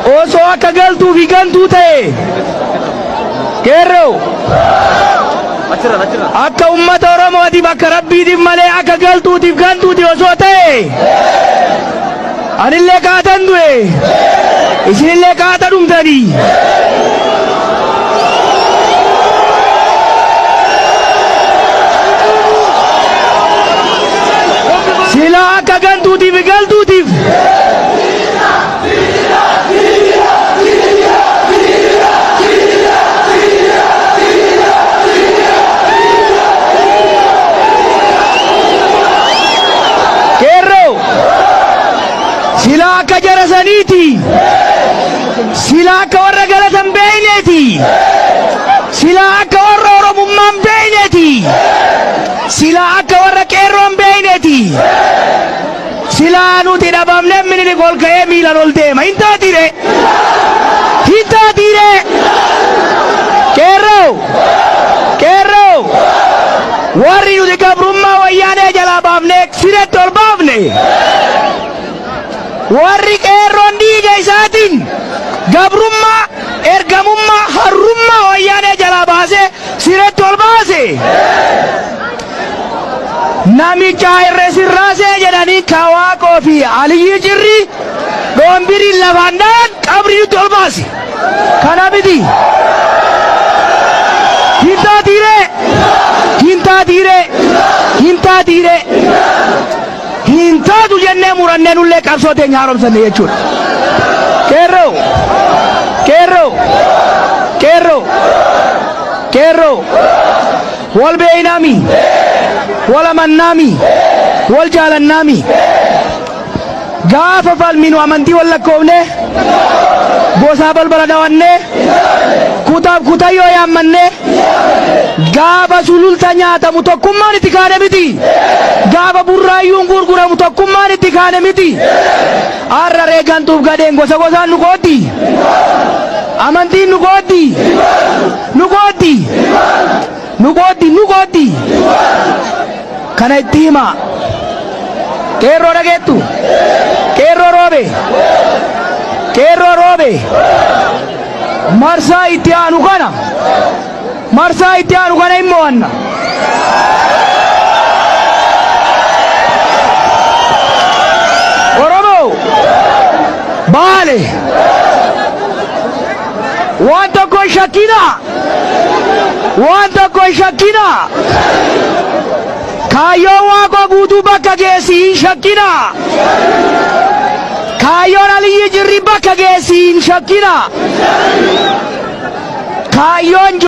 Osoo akka galtuu fi gantuu ta'e, qeerroo, akka ummata Oromootiif, akka Rabbiitiif malee akka galtuutiif gantuuti osoo ta'e, anillee kaatan du'e, isinillee kaata dhumtanii. Silaa akka gantuutiif galtuutiif qeerroo, silaa akka jara saniiti, silaa akka warra galatan beeyneeti, silaa akka warra Oromummaan beeyneeti, silaa akka warra qeerroon beeyneeti, silaa nuti dhabamne Minilik ol ka'ee miilan ol deema. Hin taatire, hin taatire. Qeerroo, qeerroo, warri nuti gabrummaa Wayyaanee jalaa baafnee siretti ol baafne, warri qeerroon dhiiga isaatiin gabrummaa, ergamummaa, harrummaa Wayyaanee jalaa baasee siretti ol baase, namicha Haile Sillaasee jedhanii Kawaaqoo fi Aliyyii Cirrii dhoombiriin lafaan dhahan qabrii nutti ol baase. Kana miti. Hin taatiiree, hin taatiiree, hin taatiiree, hin taatu jennee murannee nullee qabsoo teenya haaromsanne jechuudha. Qeerroo, qeerroo, qeerroo, qeerroo, wal beeynaami, wal amannaami, wal jaalannaami. Gaafa falminu amantii wal lakkoofne, gosaa balbala dhawannee, kutaaf kutayyoo yaammannee, gaafa Sululta nyaatamu tokkummaan itti kaane miti. Gaafa Burraayyuun gurguramu tokkummaan itti kaane miti. Har'a reegantuuf gadheen gosa gosaan nu qooddi. Amantiin nu qooddi. Nu qooddi. Nu qooddi. Nu qooddi. Kana itti himaa. Qeerroo dhageettu. Qeerroo Roobe. Qeerroo Roobe. Marsaa itti aanu kana. Marsaa itti aanu kana hin mo'anna. Oromoo Baale, waan tokko hin shakkinaa. Waan tokko hin shakkinaa. Kaayyoon Waaqoo Guutuu bakka geessi hin shakkinaa. Kaayyoon Aliyyi Jirri bakka geessi hin shakkinaa. Kaayyoon